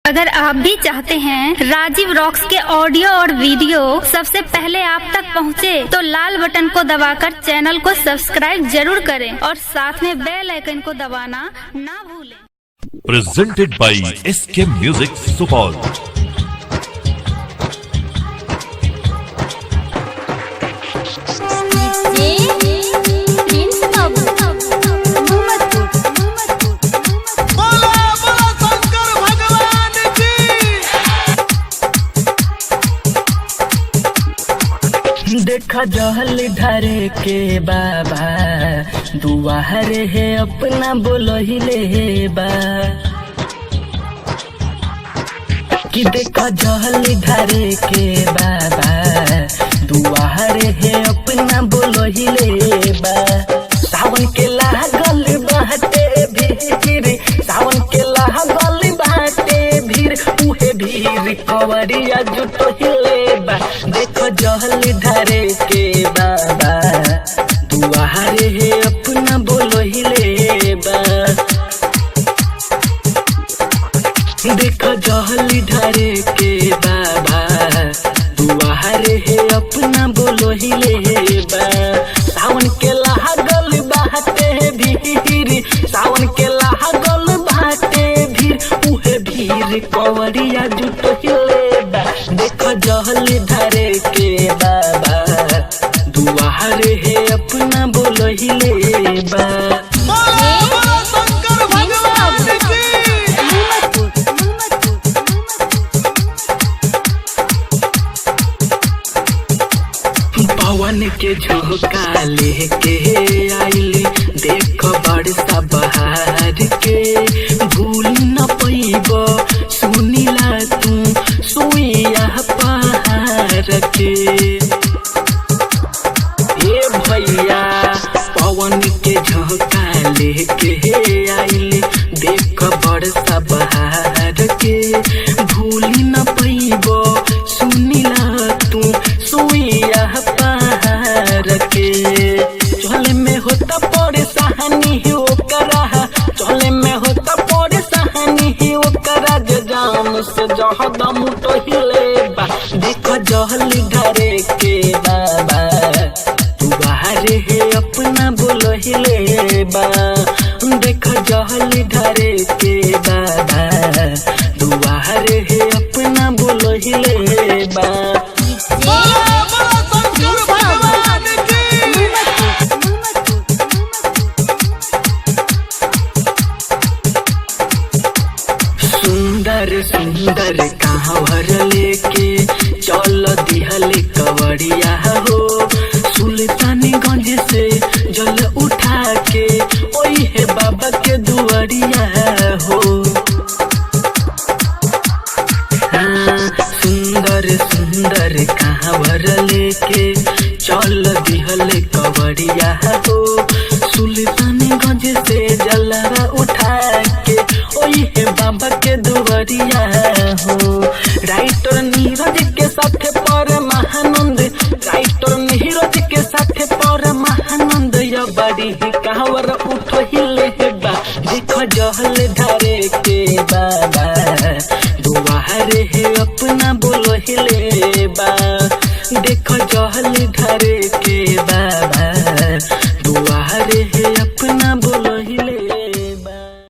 अगर आप भी चाहते हैं राजीव रॉक्स के ऑडियो और वीडियो सबसे पहले आप तक पहुंचे, तो लाल बटन को दबाकर चैनल को सब्सक्राइब जरूर करें और साथ में बेल आइकन को दबाना ना भूलें। Presented by SK Music Supal. Prince Babu Mohammadpur. बोला बोला शंकर भगवान की। देखा जहल धरे के बाबा दुआर हे अपना बोलहिले हे बा कि देखा जहल धरे के बाबा दुआर हे अपना बोलहिले बा। सावन के लागल बाटे भीड़, सावन के लागल बाटे भीड़, उहे भीड़ कवरिया जुटहिले बा। देखो जहल धरे के बाबा दुआर हे अपना बोलहिले बा। देखो जहल धरे के बाबा दुआर हे अपना बोलहिले बा। सावन के लागल बाटे भीड़, सावन के लागल बाटे भीड़, उहे भीड़ कवरिया जुटहिले बा। देखो जहल धरे के बाबा दुआर हे अपना बोलहिले बा। बोला बोला शंकर भगवान की। मोहम्मदपुर। पवन के झोंका लेके आइल देख बरसा बहार के, भूल न पैब सुनिला तू सुइया पहाड़ के। ए भैया पवन के झोंका लेके आइल देख बरसा बहार के, भूल न पैब सुनिला तू सुइया पहाड़ के। चले में होता परेशानी हो करा, चले में होता परेशानी हो करा, जे जाम से जहदम टहिले बा। देखो जहल धरे के बाबा तू बाहर हे अपना बोलहिले बा। देखो जहल धरे के बाबा तू बाहर हे अपना बोलहिले बा। बोला बोला शंकर भगवान की। सुंदर सुंदर कांवर लेके चल दिहल कवड़िया हो, सुल्तानगंज से जल उठा के ओई हे बाबा के दुआरिया हो। हाँ, सुंदर सुंदर कांवर लेके चल दिहल कवड़िया हो, सुल्तानगंज से जलवा उठा के ओई हे बाबा के दुआरिया हो। राइटर नीरज के साथ पर महानंद, राइटर नीरज के साथ पर महानंद, या बड़ी ही कांवर उठहिले बा। देखो जहल धरे के बाबा दुआर हे अपना बोलहिले बा। देखो जहल धरे के बाबा।